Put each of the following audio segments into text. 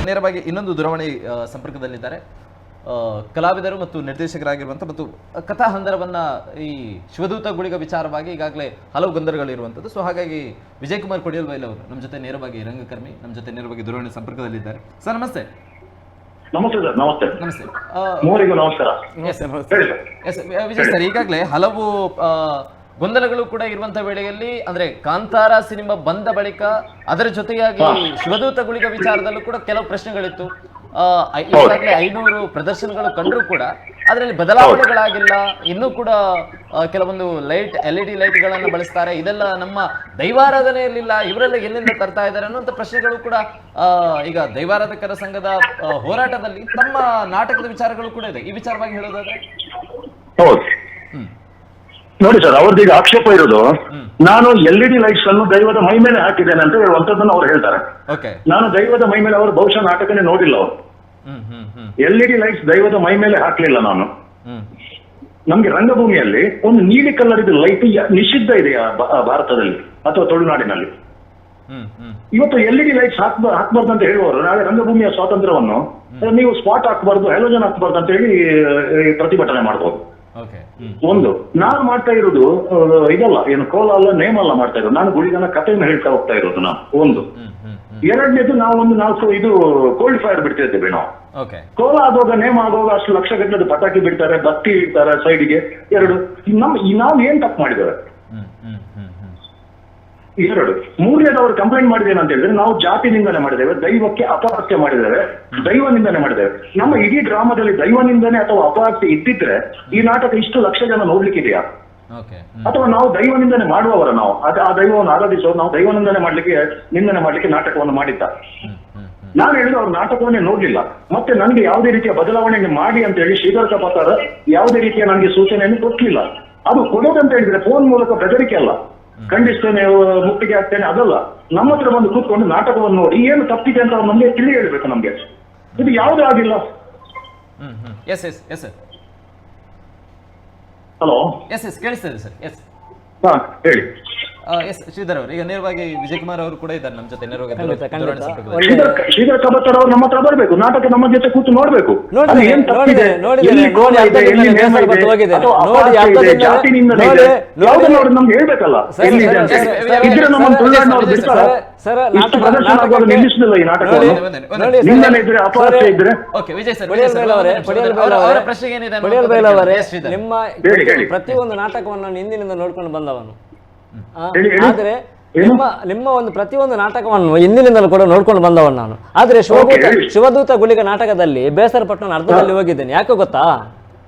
ನೇರವಾಗಿ ಇನ್ನೊಂದು ದೂರವಾಣಿ ಸಂಪರ್ಕದಲ್ಲಿದ್ದಾರೆ. ಕಲಾವಿದರು ಮತ್ತು ನಿರ್ದೇಶಕರಾಗಿರುವಂಥ ಮತ್ತು ಕಥಾಹಂದರವನ್ನ ಈ ಶಿವದೂತ ಗುಳಿಗ ವಿಚಾರವಾಗಿ ಈಗಾಗಲೇ ಹಲವು ಗೊಂದಲಗಳಿರುವಂಥದ್ದು. ಸೊ ಹಾಗಾಗಿ ವಿಜಯ್ ಕುಮಾರ್ ಕೊಡಿಯಲ್ಬೈಲ್ ಅವರು ನಮ್ಮ ಜೊತೆ ನೇರವಾಗಿ, ರಂಗಕರ್ಮಿ ನಮ್ಮ ಜೊತೆ ನೇರವಾಗಿ ದೂರವಾಣಿ ಸಂಪರ್ಕದಲ್ಲಿದ್ದಾರೆ. ಸರ್ ನಮಸ್ತೆ. ನಮಸ್ತೆ ಸರ್, ನಮಸ್ತೆ. ನಮಸ್ತೆ. ಮೂವರಿಗೂ ನಮಸ್ಕಾರ. ಎಸ್. ಹೇಳಿ ಸರ್. ಎಸ್ ವಿಜಯ್ sir, ಈಗಾಗಲೇ ಹಲವು ಗೊಂದಲಗಳು ಕೂಡ ಇರುವಂತ ವೇಳೆಯಲ್ಲಿ, ಅಂದ್ರೆ ಕಾಂತಾರ ಸಿನಿಮಾ ಬಂದ ಬಳಿಕ ಅದರ ಜೊತೆಯಾಗಿ ಶಿವದೂತ ಗುಳಿಗ ವಿಚಾರದಲ್ಲೂ ಕೂಡ ಕೆಲವು ಪ್ರಶ್ನೆಗಳಿತ್ತು. ಈಗಾಗಲೇ 500 ಪ್ರದರ್ಶನಗಳು ಕಂಡ್ರೂ ಕೂಡ ಅದರಲ್ಲಿ ಬದಲಾವಣೆಗಳಾಗಿಲ್ಲ. ಇನ್ನೂ ಕೂಡ ಕೆಲವೊಂದು light, LED light ಗಳನ್ನು ಬಳಸ್ತಾರೆ. ಇದೆಲ್ಲ ನಮ್ಮ ದೈವಾರಾಧನೆಯಲ್ಲಿಲ್ಲ, ಇವರೆಲ್ಲ ಎಲ್ಲಿಂದ ತರ್ತಾ ಇದ್ದಾರೆ ಅನ್ನುವಂಥ ಪ್ರಶ್ನೆಗಳು ಕೂಡ ಈಗ ದೈವಾರಾಧಕರ ಸಂಘದ ಹೋರಾಟದಲ್ಲಿ ತಮ್ಮ ನಾಟಕದ ವಿಚಾರಗಳು ಕೂಡ ಇದೆ. ಈ ವಿಚಾರವಾಗಿ ಹೇಳೋದಾದ್ರೆ? ಹೌದು, ನೋಡಿ ಸರ್, ಅವ್ರದ್ದು ಈಗ ಆಕ್ಷೇಪ ಇರೋದು ನಾನು LED lights ಅನ್ನು ದೈವದ ಮೈ ಮೇಲೆ ಹಾಕಿದ್ದೇನೆ ಅಂತ ಹೇಳುವಂತದ್ದನ್ನು ಅವ್ರು ಹೇಳ್ತಾರೆ. ನಾನು ದೈವದ ಮೈ ಮೇಲೆ, ಅವರು ಬಹುಶಃ ನಾಟಕನೇ ನೋಡಿಲ್ಲ ಅವರು. ಹ್ಮ್ ಹ್ಮ್ ಹ್ಮ್ LED lights ದೈವದ ಮೈ ಮೇಲೆ ಹಾಕ್ಲಿಲ್ಲ ನಾನು. ನಮ್ಗೆ ರಂಗಭೂಮಿಯಲ್ಲಿ ಒಂದು ನೀಲಿ ಕಲರ್ ಇದು ಲೈಟ್ ನಿಷಿದ್ಧ ಇದೆ ಭಾರತದಲ್ಲಿ ಅಥವಾ ತುಳುನಾಡಿನಲ್ಲಿ. ಹ್ಮ್ ಹ್ಮ್ ಇವತ್ತು LED lights ಹಾಕ್ಬಾರ್ದು ಅಂತ ಹೇಳುವವರು ನಾಳೆ ರಂಗಭೂಮಿಯ ಸ್ವಾತಂತ್ರ್ಯವನ್ನು ನೀವು ಸ್ಪಾಟ್ ಹಾಕ್ಬಾರ್ದು, ಹ್ಯಾಲೋಜನ್ ಹಾಕ್ಬಾರ್ದು ಅಂತ ಹೇಳಿ ಪ್ರತಿಭಟನೆ ಮಾಡ್ಬೋದು. ಒಂದು ನಾನು ಮಾಡ್ತಾ ಇರೋದು ಇದಲ್ಲ, ಏನು ಕೋಲ ಅಲ್ಲ, ನೇಮ ಅಲ್ಲ ಮಾಡ್ತಾ ಇರೋದು. ನಾನು ಗುಳಿಗನ ಕಥೆಯನ್ನು ಹೇಳ್ತಾ ಹೋಗ್ತಾ ಇರೋದು ನಾನು. ಒಂದು ಹ್ಮ್ ಹ್ಮ್ ಹ್ಮ್ ಎರಡನೇದು, ನಾವು ಒಂದು 4 ಇದು ಕೋಲ್ಡ್ ಫೈರ್ ಬಿಡ್ತಿದ್ದೇವೆ ನಾವು. ಕೋಲ ಆಗುವಾಗ, ನೇಮ ಆಗುವಾಗ ಅಷ್ಟು ಲಕ್ಷ ಗಟ್ಟಲೆ ಪಟಾಕಿ ಬಿಡ್ತಾರೆ, ಬತ್ತಿ ಇಡ್ತಾರೆ ಸೈಡ್ಗೆ. ಎರಡು, ನಾವು ಏನ್ ತಪ್ಪು ಮಾಡಿದ್ದೇವೆ? ಹ್ಮ್ ಹ್ಮ್ ಹ್ಮ್ ಹ್ಮ್ ಎರಡು. ಮೂರನೇದು, ಅವರು ಕಂಪ್ಲೇಂಟ್ ಮಾಡಿದೇನೆ ಅಂತ ಹೇಳಿದ್ರೆ, ನಾವು ಜಾತಿ ನಿಂದನೆ ಮಾಡಿದ್ದೇವೆ, ದೈವಕ್ಕೆ ಅಪಹಾಸ್ಯ ಮಾಡಿದ್ದೇವೆ, ದೈವ ನಿಂದನೆ ಮಾಡಿದ್ದೇವೆ. ನಮ್ಮ ಇಡೀ ಡ್ರಾಮಾದಲ್ಲಿ ದೈವ ನಿಂದನೆ ಅಥವಾ ಅಪಹಾಸ್ಯ ಇದ್ದಿದ್ರೆ ಈ ನಾಟಕ ಇಷ್ಟು ಲಕ್ಷ ಜನ ನೋಡ್ಲಿಕ್ಕಿದೆಯಾ? ಅಥವಾ ನಾವು ದೈವ ನಿಂದನೆ ಮಾಡುವವರ? ನಾವು ಆ ದೈವವನ್ನು ಆರಾಧಿಸುವವರು. ನಾವು ದೈವ ನಿಂದನೆ ಮಾಡ್ಲಿಕ್ಕೆ, ನಿಂದನೆ ಮಾಡ್ಲಿಕ್ಕೆ ನಾಟಕವನ್ನು ಮಾಡಿದ್ದ? ಹ್ಮ್ ಹ್ಮ್ ಹ್ಮ್ ನಾನು ಹೇಳಿದ್ರೆ ಅವ್ರು ನಾಟಕವನ್ನೇ ನೋಡ್ಲಿಲ್ಲ. ಮತ್ತೆ ನನಗೆ ಯಾವುದೇ ರೀತಿಯ ಬದಲಾವಣೆ ಮಾಡಿ ಅಂತ ಹೇಳಿ ಶ್ರೀಧರ್ ಕಪಾತಾರ ಯಾವುದೇ ರೀತಿಯ ನನಗೆ ಸೂಚನೆಯನ್ನು ಕೊಡ್ಲಿಲ್ಲ. ಅದು ಕೊಡೋದಂತ ಹೇಳಿದ್ರೆ ಫೋನ್ ಮೂಲಕ ಬೆದರಿಕೆ ಅಲ್ಲ, ಖಂಡಿಸ್ತೇನೆ, ಮುತ್ತಿಗೆ ಹಾಕ್ತೇನೆ, ಅದಲ್ಲ. ನಮ್ಮ ಹತ್ರ ಬಂದು ಕೂತ್ಕೊಂಡು ನಾಟಕವನ್ನು ನೋಡಿ ಏನು ತಪ್ಪಿದೆ ಅಂತ ಅವ್ರು ನಮ್ಗೆ ತಿಳಿ ಹೇಳ್ಬೇಕು. ನಮ್ಗೆ ಇದು ಯಾವುದೂ ಆಗಿಲ್ಲ. ಹ್ಮ್ ಹ್ಮ್ yes yes yes sir. Hello. S S, ಕೇಳಿಸ್ತಿದೆ ಸರ್, ಎಸ್. ಹಾ, ಹೇಳಿ. ಎಸ್ ಶ್ರೀಧರ್ ಅವರು, ಈಗ ನೇರವಾಗಿ ವಿಜಯ್ ಕುಮಾರ್ ಅವರು ಕೂಡ ಇದ್ದಾರೆ ನಮ್ಮ ಜೊತೆ ನೇರವಾಗಿ ಖಂಡಿತ, ದೂರವಾಣಿ ಖಂಡಿತ. ಸಂಪರ್ಕದಲ್ಲಿ. ಒಳ್ಳೆ- ಶ್ರೀಧರ್ ಕಬತ್ತರ್ ಅವರು ನಮ್ಮ ಹತ್ರ ಬರ್ಬೇಕು, ನಾಟಕ ನಮ್ಮ ಜೊತೆ ಕೂತು ನೋಡ್ಬೇಕು. ನೋಡಿದ್ದೇನೆ, ಅಲ್ಲಿ ಏನ್ ತಪ್ಪಿದೆ, ನೋಡಿದ್ದೇನೆ, ನೋಡಿದ್ದೇನೆ, ಎಲ್ಲಿ ಕೋಲ ನೋಡಿ, ಇದೆ, ಎಲ್ಲಿ ಅರ್ಧದಿಂದಲೇ ನೇಮ ಬೇಸರ ಇದೆ, ಪಟ್ಟು ಹೋಗಿದ್ದೇನೆ. ಅಥವಾ ನೋಡಿ, ಅಪಹಾಸ್ಯ ಇದೆ, ಅರ್ಧದಿಂದಲೇ- ಜಾತಿ ನಿಂದನೆ ನೋಡಿ, ಇದೆ, ನೋಡಿ. ಯಾವುದನ್ನು ಅವ್ರು ನಮ್ಗೆ ಹೇಳ್ಬೇಕಲ್ಲ ಸರ್, ಎಲ್ಲಿದೆ ಸರ್, ಅಂತ. ಸರ್, ಸರ್, ಇದ್ರೆ ನಮ್ಮನ್ನು ಸರ್, ತುಳುನಾಡಿನವ್ರು ಸರ್, ಬಿಡ್ತಾರಾ? ಸರ್, ಇಷ್ಟು ನಾಟಕ- ಪ್ರದರ್ಶನ ಆಗುವಾಗ ನಾಟಕಕ್ಕೆ- ನಿಲ್ಲಿಸುದಿಲ್ಲ ಈ ನಾಟಕವನ್ನು. ನೋಡಿ, ನೋಡಿ, ಸರ್, ನಿಂದನೆ ಇದ್ರೆ, ಅಪಹಾಸ್ಯ ಸರ್, ಇದ್ರೆ. Okay Vijay sir, Vijay sir, Kodiyal ಅವರೇ, ಒಂದು ನಿಮಿಷ, ಕೊಡಿಯಲ್ ಅವರ ಅವರೇ, ಪ್ರಶ್ನೆ ಏನಿದೆ ಕೊಡಿಯಲ್ ಬೈಲ್ ಅವರೇ, ಎಸ್ ಶ್ರೀಧರ್. ನಿಮ್ಮ ಹೇಳಿ, ಹೇಳಿ. ಪ್ರತಿಯೊಂದು ನಾಟಕವನ್ನು ನಾನು ಹಿಂದಿನಿಂದ ನೋಡ್ಕೊಂಡು ಬಂದವನು. ಹೇಳಿ, ಹೇಳಿ. ಆದ್ರೆ ಏನು? ನಿಮ್ಮ ನಿಮ್ಮ ಒಂದು ಪ್ರತಿಯೊಂದು ನಾಟಕವನ್ನು ಹಿಂದಿನಿಂದಲೂ ಕೂಡ ನೋಡ್ಕೊಂಡು ಬಂದವನು ನಾನು. ಆದ್ರೆ ಶಿವದೂತ ಹೇಳಿ. ಶಿವದೂತ ಗುಳಿಗ ನಾಟಕದಲ್ಲಿ ಬೇಸರ ಪಟ್ಟು ನಾನು ಅರ್ಧದಲ್ಲಿ ಹೋಗಿದ್ದೇನೆ. ಯಾಕೆ ಗೊತ್ತಾ?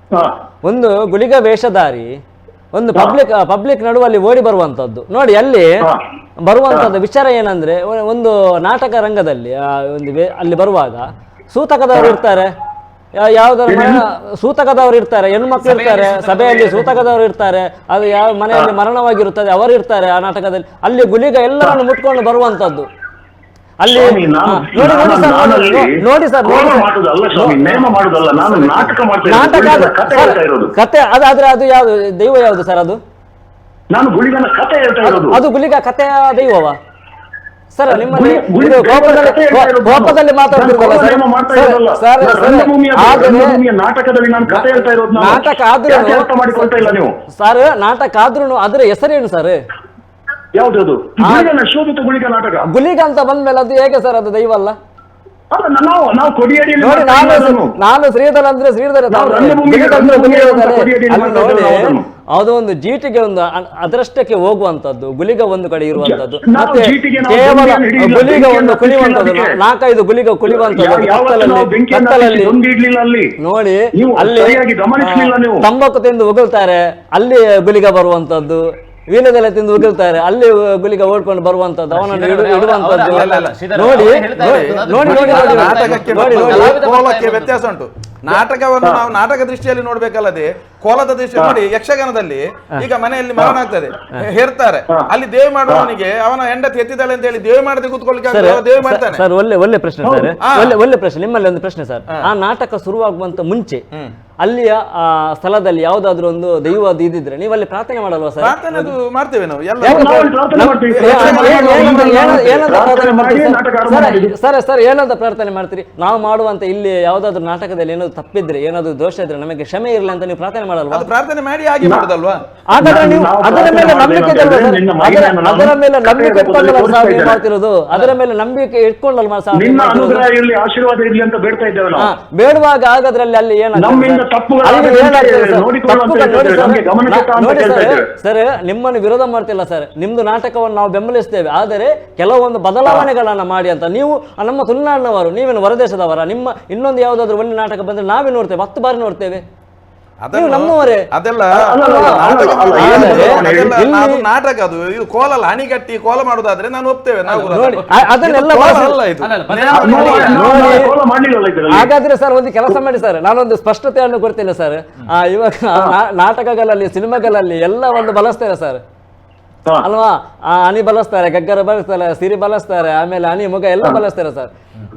ಒಂದು ಗುಳಿಗ ವೇಷಧಾರಿ ಒಂದು ಪಬ್ಲಿಕ್ ಪಬ್ಲಿಕ್ ನಡುವಲ್ಲಿ ಓಡಿ ಬರುವಂತದ್ದು ನೋಡಿ. ಅಲ್ಲಿ ಬರುವಂತದ್ದು ವಿಚಾರ ಏನಂದ್ರೆ, ಒಂದು ನಾಟಕ ರಂಗದಲ್ಲಿ ಒಂದು ಅಲ್ಲಿ ಬರುವಾಗ ಸೂತಕದವರು ಇರ್ತಾರೆ, ಯಾವ್ದಾರ ಸೂತಕದವರು ಇರ್ತಾರೆ, ಹೆಣ್ಮಕ್ಳು ಇರ್ತಾರೆ, ಸಭೆಯಲ್ಲಿ ಸೂತಕದವರು ಇರ್ತಾರೆ, ಅದು ಯಾವ ಮನೆಯಲ್ಲಿ ಮರಣವಾಗಿರುತ್ತದೆ ಅವರು ಇರ್ತಾರೆ ಆ ನಾಟಕದಲ್ಲಿ. ಅಲ್ಲಿ ಗುಳಿಗ ಎಲ್ಲರನ್ನು ಮುಟ್ಕೊಂಡು ಬರುವಂತದ್ದು ಅಲ್ಲಿ. ಸ್ವಾಮಿ, ನಾನು ನೋಡಿ ನೋಡಿ ಸರ್, ನಾನಲ್ಲಿ ನೋಡಿ ಸರ್, ಕೋಲ ನೋಡಿ. ಮಾಡುದಲ್ಲ ಸ್ವಾಮಿ, ನೇಮ ಮಾಡುದಲ್ಲ, ನಾನು ನಾಟಕ ಮಾಡ್ತಾ ಇರೋದು, ನಾಟಕ ಗುಳಿಗನ ಅದು- ಕಥೆ ಸರ್, ಹೇಳ್ತಾ ಇರೋದು. ಕತೆ ಅದಾದ್ರೆ ಅದು ಯಾವುದು ದೈವ ಯಾವುದು ಸರ್ ಅದು? ನಾನು ಗುಳಿಗನ ಕಥೆ ಹೇಳ್ತಾ ಇರೋದು. ಅದು ಗುಳಿಗ ಕಥೆಯ ದೈವವ ಸರ್? ನಿಮ್ಮಲ್ಲಿ ಗುಳಿ- ಇದು ದೈವದ ಕೋಪದಲ್ಲಿ ಕಥೆ ಹೇಳ್ತಾ ಇರೋದು ನಾನು. ಕೋಪದಲ್ಲಿ ಮಾತಾಡ್ತಿರಲ್ಲ ನಾನು ಸರ್. ನೇಮ ಮಾಡ್ತಾ ಸರ್, ಇರೋದಲ್ಲ. ಸರ್, ನಾನು ಸರ್, ಆದ್ರೆ ರಂಗಭೂಮಿಯ ನಾಟಕದಲ್ಲಿ ನಾನು ಕಥೆ ಹೇಳ್ತಾ ಇರೋದು ನಾನು. ನಾಟಕ ಆದ್ರೂ ಯಾಕೆ ಅರ್ಥ ಮಾಡಿಕೊಳ್ತಾ ಇಲ್ಲ ನೀವು? ಸರ್, ನಾಟಕ ಆದ್ರೂ ಅದ್ರ ಹೆಸರೇನು ಸರ್? ಯಾವ್ದು? ಗುಳಿಗನ ಶೋಭಿತ ಗುಳಿಗ ನಾಟಕ. ಗುಲಿಗ ಅಂತ ಬಂದ್ಮೇಲೆ ಅದು ಹೇಗೆ ಸರ್ ಅದು ದೈವ ಅಲ್ಲ? ಅಲ್ಲ, ನಾವು ನಾವು ಕೊಡಿಯಡಿಯಲ್ಲಿ ನೋಡಿ, ಮಾಡ್ತಾ ನಾನು ಇಲ್ಲ ಅದನ್ನು. ನಾನು ಶ್ರೀಧರ್ ಅಂದ್ರೆ ಶ್ರೀಧರ್ ನಾವು ರಂಗಭೂಮಿಗೆ ಗುಲಿಗ ಅಂದ್ರೆ ರಂಗಭೂಮಿಗೆ ಗುಲಿಗ ಅಂತ ಇದ್ದಾರೆ. ಕೊಡಿಯಡಿಯಲ್ಲಿ ಅಲ್ಲಿ ಮಾಡ್ತಾ ನೋಡಿ, ಇರೋದು ನಾವು ಅದನ್ನು. ಅದು ಒಂದು ಜೀಟಿಗೆ ಒಂದು ಅದರಷ್ಟಕ್ಕೆ ಹೋಗುವಂತದ್ದು, ಗುಲಿಗ ಒಂದು ಕಡೆ ಇರುವಂತದ್ದು, ನಾವು ಮತ್ತೆ ಜೀಟಿಗೆ ನಾವು ಕೇವಲ ಬೆಂಕಿಯನ್ನು ಹಿಡಿಯಿಲ್ಲ, ಗುಲಿಗ ಒಂದು ಬೆಂಕಿಯನ್ನು ಕುಣಿಯುವಂತದ್ದು, ಹತ್ತಿಸ್ಲಿಲ್ಲ. ನಾಲ್ಕೈದು ಗುಲಿಗ ಕುಣಿಯುವಂತದ್ದು ಯಾವತ್ತೂ ಕತ್ತಲಲ್ಲಿ ನಾವು ಬೆಂಕಿಯನ್ನು ಕತ್ತಲಲ್ಲಿ ಹತ್ತಿಸಿ ದೊಂದಿ ಇಡ್ಲಿಲ್ಲ ಅಲ್ಲಿ. ನೋಡಿ ನೀವು ಅಲ್ಲಿ ಸರಿಯಾಗಿ ಗಮನಿಸ್ಲಿಲ್ಲ ನೀವು. ತಂಬಾಕು ತಿಂದು ಉಗುಳ್ತಾರೆ, ಅಲ್ಲಿ ಗುಲಿಗ ಬರುವಂತದ್ದು, ವೀಳ್ಯದೆಲೆ ತಿಂದು ಉಗುಳ್ತಾರೆ, ಅಲ್ಲಿ ಗುಲಿಗ ಓಡ್ಕೊಂಡು ಬರುವಂತದ್ದು, ಅವನನ್ನು ಇಡುವಂತದ್ದು. ಅಲ್ಲ, ಅಲ್ಲ, ಶ್ರೀಧರ್ ನೋಡಿ ಅವರು ಹೇಳ್ತಾ ಇರೋದು ನೋಡಿ ನೋಡಿ ನೋಡಿ ನಾಟಕಕ್ಕೆ ನೋಡಿ ಮತ್ತು ನೋಡಿ. ಕೋಲಕ್ಕೆ ವ್ಯತ್ಯಾಸ ಉಂಟು. ನಾಟಕವನ್ನು ನಾವು ನಾಟಕ ದೃಷ್ಟಿಯಲ್ಲಿ ನೋಡ್ಬೇಕಲ್ಲದೆ ಕೋಲದ ದೇಶ ನೋಡಿ, ಯಕ್ಷಗಾನದಲ್ಲಿ ಈಗ ಮನೆಯಲ್ಲಿ ಮರಣ ಆಗ್ತದೆ, ಹೇರ್ತಾರೆ, ಅಲ್ಲಿ ದೇವಿ ಮಾಡುವವನಿಗೆ ಅವನ ಹೆಂಡತಿ ಎತ್ತಿದ್ದಾಳೆ ಅಂತ ಹೇಳಿ ದೇವಿ ಮಾಡದೆ ಕೂತ್ಕೊಳ್ಳಿಕ್ಕೆ ಸರ್ ಆಗ್ತದೆ, ದೇವಿ ಮಾಡ್ತಾನೆ. ಸರ್, ಒಳ್ಳೆ ಒಳ್ಳೆ ಪ್ರಶ್ನೆ ಸರ್, ಒಳ್ಳೆ ಒಳ್ಳೆ ಪ್ರಶ್ನೆ. ನಿಮ್ಮಲ್ಲಿ ಒಂದು ಪ್ರಶ್ನೆ ಸರ್. ಆ ನಾಟಕ ಶುರುವಾಗುವಂತ ಮುಂಚೆ ಅಲ್ಲಿಯ ಆ ಸ್ಥಳದಲ್ಲಿ ಯಾವ್ದಾದ್ರು ಒಂದು ದೈವದ ಇದ್ದಿದ್ರೆ ನೀವು ಅಲ್ಲಿ ಪ್ರಾರ್ಥನೆ ಮಾಡಲ್ವಾ ಸರ್? ಪ್ರಾರ್ಥನೆ ಅದು ಮಾಡ್ತೇವೆ ನಾವು ಎಲ್ಲ. ಯಾಕೆ ನಾವು ಅಲ್ಲಿ ಪ್ರಾರ್ಥನೆ ಮಾಡ್ತೀವಿ. ಏನಂತ ಪ್ರಾರ್ಥನೆ ಪ್ರಾರ್ಥನೆ ಮಾಡಿ ಮಾಡ್ತೀರಿ ನಾಟಕ ಆರಂಭ ಸರ್? ಮಾಡಿದ್ವಿ. ಸರ್ ಸರ್ ಏನಂತ ಪ್ರಾರ್ಥನೆ ಮಾಡ್ತೀರಿ? ನಾವು ಮಾಡುವಂತ ಇಲ್ಲಿ ಯಾವ್ದಾದ್ರು ನಾಟಕದಲ್ಲಿ ಏನಾದ್ರು ತಪ್ಪಿದ್ರೆ, ಏನಾದ್ರು ದೋಷ ಇದ್ರೆ ನಮಗೆ ಕ್ಷಮೆ ಇರಲಿ ಅಂತ ನೀವು ಪ್ರಾರ್ಥನೆ ಮಾಡಲ್ವಾ? ಅದು ಪ್ರಾರ್ಥನೆ ಮಾಡಿ ಹಾಗೆ ಮಾಡುದಲ್ವಾ? ಹಾಗಾದ್ರೆ ನೀವು ನಾವು ಅದರ ಮೇಲೆ ಪ್ರಾರ್ಥನೆ ನಂಬಿಕೆ ಮಾಡಲಿಲ್ಲ ಇದಲ್ವಾ ಸರ್? ನಿನ್ನ ಮಹಿಮೆಯನ್ನು ನಾನು ಅದರ ಮೇಲೆ ನಂಬಿಕೆ ಕಥೆಯ ಇಟ್ಕೊಂಡಲ್ಲ ರೂಪದಲ್ಲಿ ಸರ್ ನೀವು ತೋರಿಸ್ತಾ ಮಾಡ್ತಿರೋದು? ಅದರ ಮೇಲೆ ನಂಬಿಕೆ ಇಟ್ಕೊಂಡಲ್ವಾ ಸರ್ ನೀವು ನಿನ್ನ ಮಾಡ್ತಿರೋದು? ಅನುಗ್ರಹ ಇರ್ಲಿ, ಆಶೀರ್ವಾದ ಇರ್ಲಿ ಅಂತ ಬೇಡ್ತಾ ಇದ್ದೇವೆ ನಾವು. ಬೇಡುವಾಗ ಆಗದ್ರಲ್ಲಿ ಅಲ್ಲಿ ಏನಾಗ್ತದೆ ನಮ್ಮಿಂದ ಸರ್? ತಪ್ಪುಗಳಾಗದಂತೆ ಅಲ್ಲಿ ಏನಾಗ್ತದೆ ಸರ್? ನೋಡಿಕೊಳ್ಳುವಂತ ತಪ್ಪುಗಳು ನೋಡಿ ಹೇಳ್ತಾ ಇದ್ದೇವೆ. ಸರ್, ನಮ್ಗೆ ಗಮನಕ್ಕೆ ತಾ ಅಂತ ನೋಡಿ ಹೇಳ್ತಾ ಸರ್, ಇದ್ದೇವೆ. ಸರ್ ನಿಮ್ಮನ್ನು ವಿರೋಧ ಮಾಡ್ತಿಲ್ಲ ಸರ್, ನಿಮ್ದು ನಾಟಕವನ್ನು ನಾವು ಬೆಂಬಲಿಸ್ತೇವೆ, ಆದರೆ ಕೆಲವೊಂದು ಬದಲಾವಣೆಗಳನ್ನ ಮಾಡಿ ಅಂತ. ನೀವು ನಮ್ಮ ತುಳುನಾಡಿನವರು, ನೀವೇನು ಹೊರದೇಶದವರ? ನಿಮ್ಮ ಇನ್ನೊಂದು ಯಾವುದಾದ್ರೂ ಒಳ್ಳೆ ನಾಟಕ ಬಂದ್ರೆ ನಾವೇ ನೋಡ್ತೇವೆ, 10 ಬಾರಿ ನೋಡ್ತೇವೆ. ನೀವು ನಮ್ಮವರೇ. ಅದೆಲ್ಲ ಅಲ್ಲ, ಅಲ್ಲ, ಅಲ್ಲ, ನಾಟಕ ಅಲ್ಲ, ಅಲ್ಲ, ಅದೆಲ್ಲ ಏನು ಬದಲಾವಣೆ ಹೇಳಿ? ಅದೆಲ್ಲ ಅದು ನಾಟಕ, ಅದು ಇದು ಕೋಲಲ್ಲ, ಹಣಿ ಕಟ್ಟಿ ಕೋಲ ಮಾಡುದಾದ್ರೆ ನಾನು ಒಪ್ತೇವೆ ನಾವು ಕೂಡ. ನೋಡಿ, ಅದನ್ನೆಲ್ಲ ಇದು ಕೋಲ ಬಳಸಿ- ಅಲ್ಲ ಇದು. ಅಲ್ಲ, ಅಲ್ಲ, ನೇಮ ನಾವು- ಮಾಡಿ. ನಾವು ಕೋಲ ಮಾಡ್ಲಿಲ್ಲಲ್ಲ ಇದರಲ್ಲಿ. ಹಾಗಾದ್ರೆ ಸರ್ ಒಂದು ಕೆಲಸ ಮಾಡಿ ಸರ್, ನಾನೊಂದು ಸ್ಪಷ್ಟತೆಯನ್ನು ಕೊಡ್ತೇನೆ ಸರ್. ಇವಾಗ ನಾಟಕಗಳಲ್ಲಿ, ಸಿನಿಮಾಗಳಲ್ಲಿ ಎಲ್ಲ ಒಂದು ಬಳಸ್ತೇವೆ ಸರ್ ಅಲ್ವಾ? ಹನಿ ಬಳಸ್ತಾರೆ, ಗಗ್ಗರ ಬಳಸ್ತಾರೆ, ಸಿರಿ ಬಳಸ್ತಾರೆ, ಆಮೇಲೆ ಹನಿ ಮುಗ ಎಲ್ಲ ಬಳಸ್ತಾರೆ ಸರ್.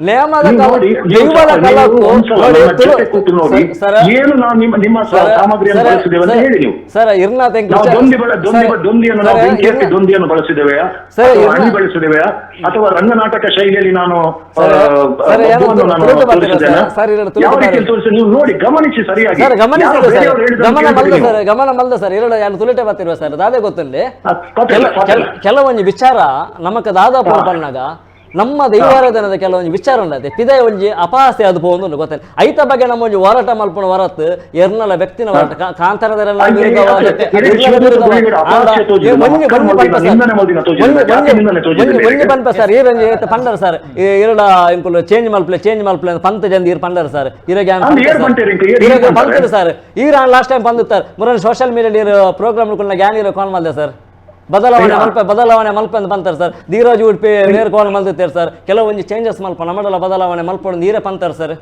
ನೇಮದ ನೀವು ನೋಡಿ, ನೀವು ದೈವದ ನೀವು ಕಲಕ್ಕೂ ಒಂದ್ಸಲ ನೋಡಿ, ನನ್ನ ಜೊತೆ ಕೂತು ನೋಡಿ, ಸರ್, ಏನು ನಾವು ನಿಮ್ಮ ನಿಮ್ಮ ಸರ್, ಸಾಮಗ್ರಿಯನ್ನು ಸರ್, ಬಳಸಿದ್ದೇವೆ ಅಂತ ಸರ್, ಹೇಳಿ ನೀವು. ಸರ್ ಇರ್ನಾಥ್ ಹೆಂಗ್ ನಾವು ವಿಚಾರ- ದೊಂದಿ ಬಳ ದೊಂದಿ ಸರ್, ದೊಂದಿಯನ್ನು ನಾವು ಸರ್, ಬೆಂಕಿ ಹಾಕಿ ಇರ್ನ- ದೊಂದಿಯನ್ನು ಬಳಸಿದ್ದೇವೆಯಾ, ಸರ್, ಅಥವಾ ಇರ್ನ- ಹಣಿ ಬಳಸಿದ್ದೇವೆಯಾ, ಅಥವಾ ರಂಗನಾಟಕ ಶೈಲಿಯಲ್ಲಿ ನಾನು ಸರ್, ಸರ್, ಏನೋ ಮಗುವನ್ನು ನಾನು ತುಳಿದು ಬರ್ತೀರಾ ತೋರಿಸಿದ್ದೇನಾ? ಸರ್? ಸರ್, ಎರಡು ತುಳಿದು ಯಾವ ರೀತಿಯಲ್ಲಿ ಬರ್ತೀರಾ? ತೋರಿಸಿ ನೀವು ನೋಡಿ, ಗಮನಿಸಿ ಸರಿಯಾಗಿ. ಸರ್ ಗಮನಿಸಿದೆ ಯಾರೋ ಸರ್, ಬೇರೆಯವರು ಹೇಳಿದ್ದನ್ನು ಗಮನ ಕೇಳಬೇಡಿ ಮಲ್ದ ನೀವು. ಸರ್, ಗಮನ ಮಲ್ದ ಸರ್, ಎರಡು ಯಾರು ತುಳಿಟೆ ಬರ್ತಿರುವ ಸರ್, ದಾದೆ ಗೊತ್ತಲ್ಲಿ. ಗೊತ್ತಿಲ್ಲ, ಗೊತ್ತಿಲ್ಲ. ಕೆಲವೊಂದು ವಿಚಾರ ನಮಕ್ ದಾದಾ ಪೋಲ್ಪನ್ನಾಗ ನಮ್ಮ ದೈವಾರಾಧನದ ಕೆಲವೊಂದು ವಿಚಾರ ಉಂಡತೆ ಪಿದಯ ಒಂಜಿ ಅಪಹಾಸ್ಯ ಅದು ಪೋಂದು ಗೊತ್ತಿಲ್ಲ. ಐತ ಬಗ್ಗೆ ನಮ್ಮ ಒಂಜಿ ಹೋರಾಟ ಮಲ್ಪುನ ಹೊರತು ಎರ್ನಲ ವ್ಯಕ್ತಿನ ಹೋರಾಟ ಕಾಂತಾರದರೆಲ್ಲ ಅಯ್ಯ, ಅಯ್ಯ, ವಿರುದ್ಧವಾದ- ಅಯ್ಯ, ಅಯ್ಯ, ಇರ್ನಲ ಶಿವದೂತ ವಿರುದ್ಧವಾದ- ಗುಳಿಗಡ ಅಪಹಾಸ್ಯ ಆಂಡ ತೋಜಿದೆ, ಈ ಒಂಜಿ ಮಕ್ಕಳ ಒಂಜಿ ಮಲ್ದಿನ ಪನ್ಪ ಸರ್. ನಿಂದನೆ ಮಲ್ದಿನ ತೋಜಿದೆ, ಒಂಜಿ- ಜಾತಿ ಒಂಜಿ- ನಿಂದನೆ ತೋಜಿದೆ ಒಂಜಿ- ಒಂಜಿ ಬೇರೆ. ಪನ್ಪ ಸರ್, ಈರಂಜಿ ಏತ್ ಪಂಡರ್ ಸರ್, ಈ ಎರಡ ಇಂಕುಲು ಚೇಂಜ್ ಮಲ್ಪ್ಲೆ, ಚೇಂಜ್ ಮಲ್ಪ್ಲೆ ಅಂತ ಪಂತ ಜಂದಿ ಈರ್ ಪಂಡರ್ ಸರ್, ಇರಗೆ ಆನ್ ಅಂದ್ರೆ ಪಂತ ಏರ್ ಸರ್. ಪಂಟೇರ್ ಇಂಕು, ಏರ್ ಇರಗೆ ಪಂಟೇರ್. ಪಂತರು ಸರ್, ಈರಾನ್ ಲಾಸ್ಟ್ ಟೈಮ್ ಬಂದಿತ್ತಾರೆ ಮುರನ್ ಸೋಷಿಯಲ್ ಮೀಡಿಯಾ ಇರೋ ಪ್ರೋಗ್ರಾಮ್ ಗ್ಯಾನ್ ಇರೋ ಕಾಲ್ ಮಾಡಿದೆ ಸರ್, ಬದಲಾವಣೆ ಹಾ. ಮಲ್ಪ ಬದಲಾವಣೆ ಮಲ್ಪ ಅಂತ ಬಂತಾರೆ ಸರ್. ಧೀರಾಜ್ ಉಡುಪಿ ನೇರ ಕಾಲ್ ಮಲ್ದಿರ್ತಾರೆ ಸರ್, ಕೆಲವೊಂದು ಚೇಂಜಸ್ ಮಲ್ಪ ನಮ್ಮಡಲ ಬದಲಾವಣೆ ಮಲ್ಪೊಡು ನೀರೇ ಪಂತಾರೆ ಸರ್.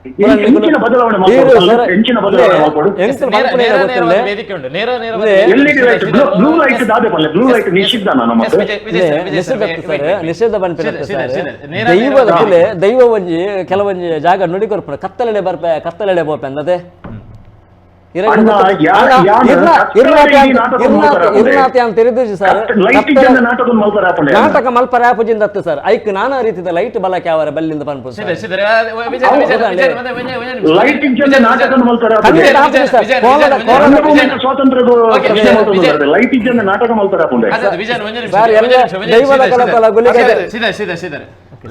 ಹೆಂಚಿನ ಬದಲಾವಣೆ ಮಲ್ಪೊಡು ಸರ್, ಹೆಂಚಿನ ಬದಲಾವಣೆ ಮಲ್ಪೊಡು. ಹೆಂಚಿನ ನೇರ ಮಲ್ಪೊಡು ನೇರ ಗೊತ್ತಿಲ್ಲ. ನೇರವಾದ ವೇದಿಕೆ ಉಂಟು, ನೇರ ನೇರವಾದ ಇಲ್ಲೇ. ವೇದಿಕೆ LED light, blue light ದಾದೆ ಪಲ್ಲೆ, blue light ನಿಷಿದ್ಧ ನಮ್ಮ S, Vijay, Vijay sir, Vijay sir, ನಿಷೇಧ wait, sir, wait, wait. ನಿಷೇಧ ಬಂದ್ಬಿಡುತ್ತೆ ಸೀದಾ, ಸರ್. ಸೀದಾ, ನೇರ ದೈವದ ನೇರವಾದ ಮೇಲೆ ದೈವ ಒಂಜಿ ಕೆಲವೊಂಜಿ ಜಾಗ ನುಡಿ ಕೊರ್ಪುಂಡು, ಕತ್ತಲೆಡೆ ಬರ್ಪೆ, ಕತ್ತಲೆಡೆ ಬೋಪೆ ಅಂದತೆ. ಅಣ್ಣ, ಯಾನ್ ಕತ್ತಲೆಡೆ ಈ ನಾಟಕ ಮಲ್ಪರ ಆಪುಂಡೆ. ಇರ್ನಾಥ್ ಅಂತ ತಿಳಿದು ಸರ್, ಲೈಟ್ ಇದ್ದ ನಾಟಕ ಮಲ್ಪರ ಆಪುಂಡೆ. ನಾಟಕ ಮಲ್ಪರ ಆಪುಜಿಂದ ಅತ್ತು ಸರ್, ಐಕ್ ನಾನಾ ರೀತಿಯ ಲೈಟ್ ಬಳಕೆ ಅವರ ಬಲ್ಲಿಂದ ಪನ್ಪು ಸರ್. ಸೀದಾ, ಸೀದಾ, ವಿಜಯ್, ವಿಜಯ್, ವಿಜಯ್, ಒಂದೇ- ಒಂದೇ- ಒಂದೇ ನಿಮಿಷ. ಲೈಟ್ ಇದ್ದ ನಾಟಕ ಮಲ್ಪರ ಆಪುಂಡೆ. ಖಂಡಿತ ಆಪುಜಿ ಸರ್. ವಿಜಯ್, ಕೋಲದ- ವಿಜಯ್, ಕೋಲದ- ರಂಗಭೂಮಿಯ ಸ್ವಾತಂತ್ರ್ಯದ ಓಕೆ, ಪ್ರಶ್ನೆ ವಿಜಯ್, ಮಲ್ತೊಂದು ವಿಜಯ್. ಲೈಟ್ ಇದ್ದ ನಾಟಕ ಮಲ್ಪರ ಆಪುಂಡೆ. ಅದೇ, ಅದೇ, ವಿಜಯ್, ಒಂದೇ ನಿಮಿಷ, ಸರ್, ಒಂದೇ ಎಲ್ಲ ನಿಮಿಷ, ಒಂದೇ ನಿಮಿಷ, ದೈವದ ಸೀದಾ, ಕಲಕಲ ಗುಳಿಗೆ ಸೀದಾ, ಇದೆ. ಸೀದಾ, ಸೀದಾ, ಸೀದಾ.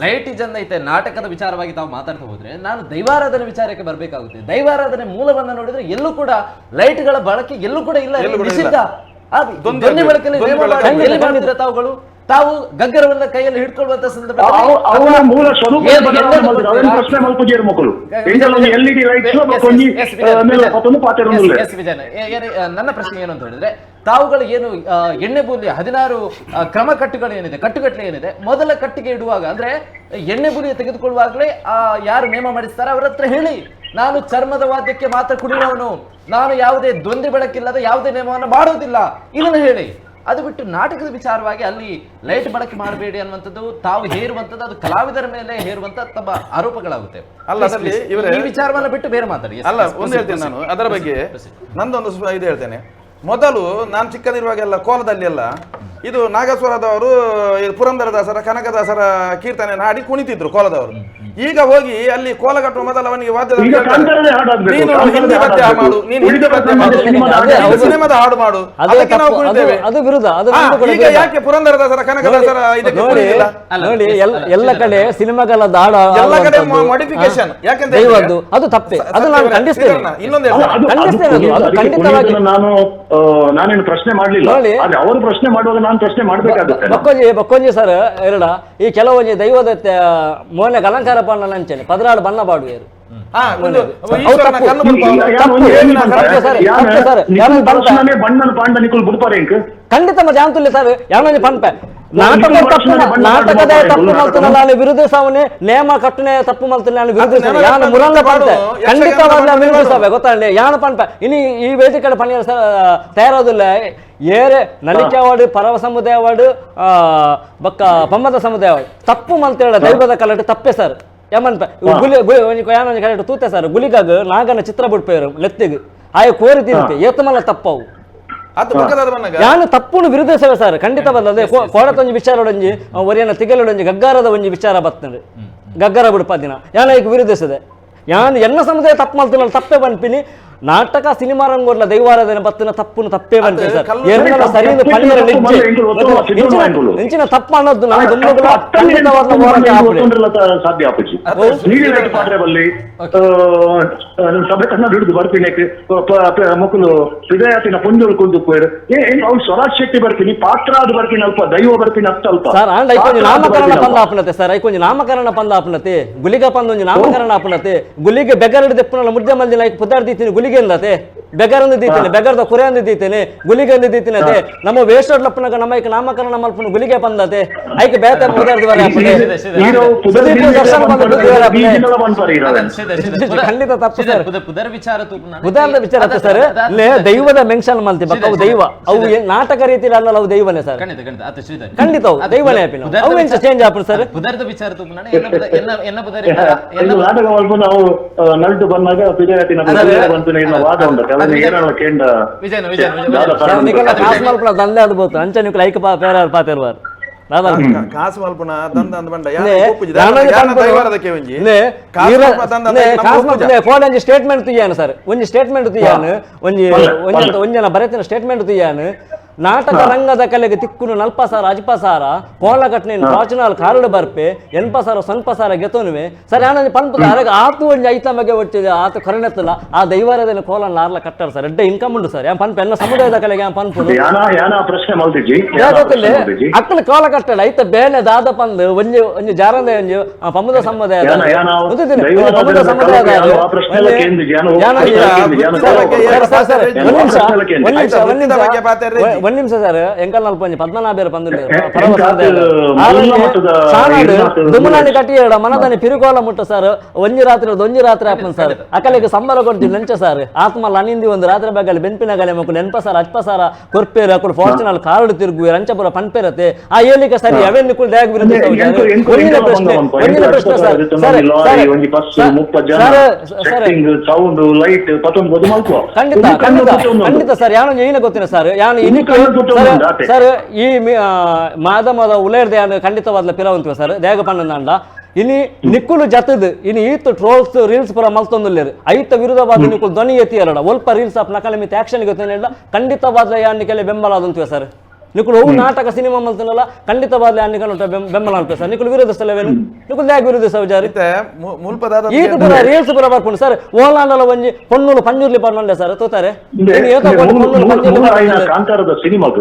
ಲೈಟ್ ಇಜನ್ ಐತೆ ನಾಟಕದ ವಿಚಾರವಾಗಿ ತಾವು ಮಾತಾಡ್ತಾ ಹೋದ್ರೆ ನಾನು ದೈವಾರಾಧನೆ ವಿಚಾರಕ್ಕೆ ಬರಬೇಕಾಗುತ್ತೆ. ದೈವಾರಾಧನೆ ಮೂಲವನ್ನ ನೋಡಿದ್ರೆ ಎಲ್ಲೂ ಕೂಡ ಲೈಟ್ಗಳ ಬಳಕೆ ಎಲ್ಲೂ ಕೂಡ ಇಲ್ಲ, ಎಲ್ಲೂ ಕೂಡ ಇಲ್ಲ. ನಿಷಿದ್ಧ. ದೊಂದಿ ದೊನ್ನೆ ಬೆಳಕಲ್ಲಿ ದೊಂದಿ ನೇಮ ಬೆಳಕು. ಮಾಡಿ ಎಲ್ಲಿ ಮಾಡ್ತೀರಾ ತಾವುಗಳು? ತಾವು ಗಗ್ಗರವನ್ನ ಕೈಯಲ್ಲಿ ಹಿಡ್ಕೊಳ್ಳುವಂತ ಸಂದರ್ಭದಲ್ಲಿ ಅವನ ಮೂಲ ಸ್ವರೂಪ ಏನು ಬದಲಾವಣೆ ಎಲ್ಲದಕ್ಕೂ ಮಲ್ತದೆ. ಅವೇನು ಪ್ರಶ್ನೆ ಮಲ್ಪುಜೇರು ಮಕ್ಕಳು. ಎಂಜಲ್ ಒಂದು LED lights, S, ಬೊಕ್ಕೊಂಜಿ, S, Vijay, ಮೇಲೆ ವಿಜಯ್. ಪತ್ತೊಂದು ಪಾತೆರೊಂದು ಎಸ್, ಎಸ್, ವಿಜಯ್. ನನ್ನ ಪ್ರಶ್ನೆ ಏನು ಅಂತ ಹೇಳಿದ್ರೆ, ತಾವುಗಳು ಏನು ಎಣ್ಣೆ ಬೂಲಿ 16 ಕ್ರಮ ಕಟ್ಟುಗಳು ಏನಿದೆ, ಕಟ್ಟುಗಟ್ಟಲೆ ಏನಿದೆ, ಮೊದಲ ಕಟ್ಟಿಗೆ ಇಡುವಾಗ ಅಂದ್ರೆ ಎಣ್ಣೆ ಬೂಲಿ ತೆಗೆದುಕೊಳ್ಳುವಾಗಲೇ ಯಾರು ನೇಮ ಮಾಡಿಸ್ತಾರೆ ಅವರ ಹತ್ರ ಹೇಳಿ, ನಾನು ಚರ್ಮದ ವಾದ್ಯಕ್ಕೆ ಮಾತ್ರ ಕುಣಿಯುವವನು, ನಾನು ಯಾವುದೇ ದ್ವಂದ್ವ ಬೆಳಕಿಲ್ಲದ ಯಾವುದೇ ನೇಮವನ್ನು ಮಾಡೋದಿಲ್ಲ, ಇದನ್ನು ಹೇಳಿ. ಅದು ಬಿಟ್ಟು ನಾಟಕದ ವಿಚಾರವಾಗಿ ಅಲ್ಲಿ ಲೈಟ್ ಬಳಕೆ ಮಾಡಬೇಡಿ ಅನ್ನುವಂಥದ್ದು ತಾವು ಹೇರುವಂಥದ್ದು, ಅದು ಕಲಾವಿದರ ಮೇಲೆ ಹೇರುವಂತ ತಮ್ಮ ಆರೋಪಗಳಾಗುತ್ತೆ. ಅಲ್ಲ, Please, ಅದರಲ್ಲಿ please. ಇವರೇ- ಈ ವಿಚಾರವನ್ನ ಬಿಟ್ಟು ಬೇರೆ ಮಾತಾಡಿ. Yes, ಅಲ್ಲ, yes, ಒಂದು proceed, ಹೇಳ್ತೇನೆ proceed. ನಾನು ಅದರ ಬಗ್ಗೆ proceed. ನಂದೊಂದು ಇದು ಹೇಳ್ತೇನೆ. ಮೊದಲು ನಾನು ಚಿಕ್ಕದಿರುವಾಗೆಲ್ಲ ಕೋಲದಲ್ಲಿ ಎಲ್ಲ ಇದು ನಾಗಸ್ವರದವರು, ಇದು ಪುರಂದರದಾಸರ, ಕನಕದಾಸರ ಕೀರ್ತನೆ ಹಾಡಿ ಕುಣಿತಿದ್ರು ಕೋಲದವರು. ಈಗ ಹೋಗಿ ಅಲ್ಲಿ ಕೋಲ ಕಟ್ಟುವ ಮೊದಲು ಅವನಿಗೆ ವಾದ್ಯದ ಈಗ ಹೇಳ್ತಾರೆ, ಕಾಂತಾರದೇ ಹಾಡಾಗ್ಬೇಕು, ನೀನು ಕಾಂತಾರದೇ ಹಿಂದಿ ಪದ್ಯ ಹಾಡಾಗ್ಬೇಕು. ಮಾಡು, ನೀನು ಹಿಂದಿ ಉಳಿದ ಪದ್ಯ ಮಾಡು, ಸಿನಿಮಾದ ಅದೇ, ನೀನು ಹೌದು. ಸಿನಿಮಾದ ಹಾಡು ಮಾಡು, ಅದೇ ಅದಕ್ಕೆ ನಾವು ತಪ್ಪು, ಅದು ಕುಣಿತೇವೆ. ಅದು ವಿರುದ್ಧ, ಅದು ನಮ್ದು ಕೂಡ ಈಗ ವಿರುದ್ಧ. ಯಾಕೆ ಪುರಂದರದಾಸರ, ಕನಕದಾಸರ ಇದಕ್ಕೆ ನೋಡಿ ಕುಣಿಯುದಿಲ್ಲ? ಅಲ್ಲ, ನೋಡಿ, ಎಸ್, ಅಲ್ಲ, ಎಲ್ಲ ಸೀದಾ ಕಡೆ ಸಿನಿಮಾಗಳ ಹಾಡು ಎಲ್ಲ ಕಡೆ ಹಾಡುವಂಥದ್ದು, modification. ಯಾಕಂತ ದೈವದ್ದು ಹೇಳಿದ್ರೆ- ಅದು ತಪ್ಪೆ, ಅದು ನಾನು ಸತ್ಯ ಖಂಡಿಸ್ತೇನೆ. ಶ್ರೀಧರಣ್ಣ, ಇನ್ನೊಂದು ಅಲ್ಲ, ಹೇಳ್ತೇನೆ. ಅದು- ಅದು ಖಂಡಿಸ್ತೇನೆ ಅದು, ಅದು ಅದಕ್ಕೆ ಖಂಡಿತವಾಗಿ. ಕುಣಿಯೋದನ್ನ ನಾನು ನಾನೇನು ಪ್ರಶ್ನೆ ಮಾಡ್ಲಿಲ್ಲ. ನೋಡಿ. ಆದ್ರೆ ಅವರು ಪ್ರಶ್ನೆ ಮಾಡುವಾಗ ನಾನು ಪ್ರಶ್ನೆ ಮಾಡ್ಬೇಕಾಗುತ್ತೆ. ಬಕ್ಕೊಂಜಿ ಬಕ್ಕೊಂಜಿ ಸರ್, ಎರಡ ಈ ಕೆಲವೊಂಜಿ ದೈವದ ಮೋನೆಗೆ ಅಲಂಕಾರ ಬಣ್ಣ ನಂಚನೆ 16 ಬಣ್ಣ ಬಾಡುವೆರು. ಖಂಡಿತ ಮತ್ತೆ ಯಾಂತುಲ್ಲ ಸರ್ ಯಾವೊಂಜಿ ಪನ್ಪೆ ನಾಟಕ ತಪ್ಪು ನಾಟಕದ ತಪ್ಪು ಮಲ್ತನಲ್ಲ ವಿರುದ್ಧ ಸಾವನೆ ನೇಮ ಕಟ್ಟನೆ ತಪ್ಪು ಮಲ್ತನ ವಿರುದ್ಧ ಯಾನು ಮುರಂಗ ಪಂತೆ ಖಂಡಿತವಾಗ್ಲ ವಿರುದ್ಧ ಗೊತ್ತಾಗಲಿ ಯಾನು ಪನ್ಪೆ ಇನಿ ಈ ವೇದಿಕೆ ಪಣಿಯ ತಯಾರೋದಿಲ್ಲ ಏರೆ ನಲಿಕೆ ಅವಾರ್ಡ್ ಪರವ ಸಮುದಾಯ ಅವಾರ್ಡ್ ಬಕ್ಕ ಪಮ್ಮದ ಸಮುದಾಯ ಅವಾರ್ಡ್ ತಪ್ಪು ಮಲ್ತೇಳ ದೈವದ ಕಲಟು ತಪ್ಪೆ ಸರ್ ಯಮನ್ಪ ಗುಲಿ ಯಾನೊಂಜಿ ಕರೆಕ್ಟ್ ತೂತೆ ಸರ್ ಗುಲಿಗಾಗ ನಾಗನ ಚಿತ್ರ ಬಿಡ್ಪೇರು ಲೆತ್ತಿಗ್ ಆಯ ಕೋರಿ ತಿಂತೆ ಏತಮಲ್ಲ ತಪ್ಪವು ಯಾನು ತಪ್ಪುನು ವಿರುದ್ಧ ಸೇವೆ ಸರ್ ಖಂಡಿತ ಬಲ್ಲದೆ ಕೋಡತೊಂಜಿ ವಿಚಾರ ಒಂಜಿ ಒರಿಯನ ತಿಗಲೊಂಜಿ ಗಗ್ಗಾರದ ಒಂಜಿ ವಿಚಾರ ಬರ್ತದೆ ಗಗ್ಗರ ಬಿಡ್ಪ ದಿನ ಯಾನ ಈಗ ವಿರುದ್ಧಿಸದೆ ಯಾನು ಎನ್ನ ಸಮುದಾಯ ತಪ್ಪು ಮಲ್ತಿನ ತಪ್ಪೆ ಬನ್ಪಿನಿ ನಾಟಕ ಸಿನಿಮಾ ರಂಗೋರ್ಲ ದೈವಾರಾಧನೆ ಬತ್ತಿನ ತಪ್ಪುನು ತಪ್ಪೇ ಬಂತೆ ಸರ್ ಎನ್ನಲ ಸರಿ ಪಣಿಯರ ನಿಂಚಿನ ತಪ್ಪು ಅನ್ನೋದು ನಾನು ದುಂಬುಗಳ ಖಂಡಿತವಾದ ಹೋರಾಟ ಸಾಧ್ಯ ಆಪುಜಿ ನೀಲಿ ಲೈಟ್ ಪಾಡ್ರೆ ಬಲ್ಲಿ ಸಭೆ ಕಣ್ಣ ಹಿಡಿದು ಬರ್ತೀನಿ ಮಕ್ಕಳು ಹೃದಯತಿನ ಪುಂಜೋಳು ಕುಂದು ಪೋಯರು ಅವ್ನು ಸ್ವರಾಜ್ ಶೆಟ್ಟಿ ಬರ್ತೀನಿ ಪಾತ್ರ ಅದು ಬರ್ತೀನಿ ಅಲ್ಪ ದೈವ ಬರ್ತೀನಿ ಅಷ್ಟ ಅಲ್ಪ ಸರ್ ಅಂಡ್ ಐಕೊಂಜಿ ನಾಮಕರಣ ಪಂದ ಆಪುನತೆ ಸರ್ ಐಕೊಂಜಿ ನಾಮಕರಣ ಪಂದ ಆಪುನತೆ ಗುಲಿಗ ಪಂದ ಒಂಜಿ ನಾಮಕರಣ ಆಪುನತೆ ಗುಲಿಗೆ ಬೆಗರಡ್ ದೆಪ್ಪುನಲ್ಲ ಮುದ್ದೆ ಮಲ್ದಿನ ಐಕ್ ಪುದಾರ್ ದೀತೀನಿ ಗುಲಿಗೆ ಅಂದತೆ ಬೆಗರಂದು ದೀತೇನೆ ಬೆಗರ್ದ ಕುರೆ ಅಂದು ದೀತೇನೆ ಗುಲಿಗೆ ಅಂದು ದೀತೇನೆ ಅದೇ ನಮ್ಮ ವೇಷಡ್ಲಪ್ಪನಾಗ ನಮ್ಮ ಐಕ್ ನಾಮಕರಣ ಮಲ್ಪುನ ಗುಲಿಗೆ ಪಂದತೆ ಐಕ್ ಬೇತೆ ಪುದಾರ್ ದಿವರ ಖಂಡಿತ ತಪ್ಪು ಸರ್ ಪುದರ್ ವಿಚಾರ ಪುದರ್ದ ವಿಚಾರ ಸರ್ ದೈವದ ಮೆನ್ಷನ್ ಮಲ್ತಿ ಬಕ್ಕ ಅವು ದೈವ ಅವು ನಾಟಕ ರೀತಿಯಲ್ಲಿ ಅಲ್ಲ ಅವು ದೈವನೇ ಸರ್ ಖಂಡಿತ ಅವು ದೈವನೇ ಆಪಿನ ಅವು ಎಂಚ ಚೇಂಜ್ ಆಪುನ ಸರ್ ಪುದರ್ದ ವಿಚಾರ ಎನ್ನ ಪುದರ್ ನಾಟಕ ಮಲ್ಪು ನಾವು ನಲ್ಟು ಬಂದಾಗ ಪಿಜಾತಿನ ಬಂತು ವಾದ ಉಂಟು ಕೇಂದ್ರ ಕಾಸು ಮಲ್ಪುನ ದಂದೆ ಅದು ಬೋತು ಅಂಚ ನಿಕುಲು ಐಕ ಪೇರ ಪಾತಿರ್ವಾರ್ ಕಾಸು ಮಲ್ಪುನ ದಂದ ಅಂದ್ ಬಂಡ ಕೋಡಂಜಿ ಸ್ಟೇಟ್ಮೆಂಟ್ ತುಯ್ಯಾನು ಸರ್ ಒಂಜಿ ಸ್ಟೇಟ್ಮೆಂಟ್ ತುಯ್ಯಾನು ಒಂಜಿ ಒಂಜಿ ಒಂಜನ ಬರೆತಿನ ಸ್ಟೇಟ್ಮೆಂಟ್ ತುಯ್ಯಾನು ನಾಟಕ ರಂಗದ ಕಲೆಗೆ ತಿಕ್ಕುನು ನಲ್ಪ ಸಾರ ಅಜ್ಪ ಸಾರ ಕೋಲ ಘಟನೆ ಫಾರ್ಚುನರ್ ಕಾರುಡು ಬರ್ಪೆ ಎನ್ಪ ಸಾರ ಸೊನ್ಪ ಸಾರ ಗೆತೋನುವೆ ಸರ್ ಯಾನಂಜಿ ಪನ್ಪುದ ಅರಗ ಆತು ಒಂಜಿ ಐತ ಬಗ್ಗೆ ಒಟ್ಟಿದೆ ಆತು ಕರುಣೆತ್ತಲ್ಲ ಆ ದೈವಾರದನ ಕೋಲ ನಾರ್ಲ ಕಟ್ಟಾರ ಸರ್ ಎಡ್ಡೆ ಇನ್ಕಮ್ ಉಂಡು ಸರ್ ಯಾನ್ ಪನ್ಪೆ ಎನ್ನ ಸಮುದಾಯದ ಕಲೆಗೆ ಯಾನ್ ಪನ್ಪುನು ಪ್ರಶ್ನೆ ಮಲ್ದಿಜಿ ಅಕ್ಕಲ ಕೋಲ ಕಟ್ಟಡ ಐತ ಬೇನೆ ದಾದ ಪಂದು ಒಂಜಿ ಒಂಜಿ ಜಾರಂದೆ ಒಂಜಿ ಪಮ್ಮದ ಸಮುದಾಯ ಪಮ್ಮದ ಸಮುದಾಯದ ಒಂದ್ ನಿಮಿಷ ಸರ್ ಎಂಕಲ್ ನಲ್ಪ ಒಂಜಿ ಪದ್ಮನಾಭೇರ ಪಂದುಲ್ಲೇರು ದುಮ್ಮನಾನಿ ಕಟ್ಟಿಯೇಡ ಮನದಾನಿ ಪಿರುಕೋಲ ಮುಟ್ಟ ಸರ್ ಒಂಜಿ ರಾತ್ರಿ ಒಂಜಿ ರಾತ್ರಿ ಆಪನ್ ಸರ್ ಅಕಲೆಗೆ ಸಂಬಳ ಕೊಡ್ತೀವಿ ನಂಚ ಸರ್ ಆತ್ಮ ಲನಿಂದಿ ಒಂದು ರಾತ್ರಿ ಬಗ್ಗಲಿ ಬೆನ್ಪಿನ ಗಲೆ ಮಕ್ಕಳು ನೆನಪ ಸರ್ ಅಚ್ಪ ಸಾರ ಕೊರ್ಪೇರು ಅಕುಲು ಫಾರ್ಚುನಲ್ ಕಾರುಡು ತಿರುಗುವೆ ರಂಚಪುರ ಪನ್ಪೇರತೆ ಆ ಏಲಿಕ ಸರಿ ಅವೇನ್ ನಿಕುಲ್ ದ್ಯಾಗ್ ವಿರುದ್ಧ ಒಂದಿನ ಪ್ರಶ್ನೆ ಒಂದಿನ ಪ್ರಶ್ನೆ sir sir sound light ಖಂಡಿತ ಖಂಡಿತ ಖಂಡಿತ ಸರ್ ಯಾನೊಂದು ಏನ ಗೊತ್ತಿನ ಸರ್ ಯಾನು ಸರ್ ಈ ಮಾದಮದ ಉಲೇರ್ದ ಯಾನು ಖಂಡಿತವಾದ್ಲ ಪಿರವಂತಿವ ಸರ್ ದೇಗ ಪಣ್ಣಂದಾಂಡ ಇನಿ ನಿಕ್ಕುಲು ಜತದ್ ಇನಿ ಈತ್ ಟ್ರೋಲ್ಸ್ ರೀಲ್ಸ್ ಪುರ ಮಲ್ತೊಂದುಲ್ಲೇರು ಐತ ವಿರುದ್ಧವಾದ ನಿಕ್ಕುಲು ಧ್ವನಿ ಎತ್ತಿಯರಡ ಒಲ್ಪ ರೀಲ್ಸ್ ಆಪ್ ನಕಲ ಮಿತ್ ಆಕ್ಷನ್ ಗೊತ್ತೇನಿಲ್ಲ ಖಂಡಿತವಾದ್ಲ ಯಾನ್ ನಿಕಲೆ ಬೆಂಬಲ ಅದಂತಿವ ಸರ್ ನಿಕ್ಕುಲು ಅವು ನಾಟಕ ಸಿನಿಮಾ ಮಲ್ತನಲ್ಲ ಖಂಡಿತವಾದ್ಲ ಯಾನ್ ನಿಕಲ ಬೆಂಬಲ ಅನ್ಪೆ ಸರ್ ನಿಕ್ಕುಲು ವಿರೋಧಿಸಲೇವೇನು ನಿಕ್ಕುಲು ದ್ಯಾಗ ವಿರೋಧಿಸವ ಜಾರಿ ಈತ ಪುರ ರೀಲ್ಸ್ ಪುರ ಬರ್ಪುಂಡು ಸರ್ ಓಲಾಂಡಲ ಒಂಜಿ ಪೊಣ್ಣುಲು ಪಂಜುರ್ಲಿ ಪಣ್ಣುಂಡೆ ಸರ್ ತೋತಾರೆ ಕಾಂತಾರದ ಸಿನಿಮಾಗ್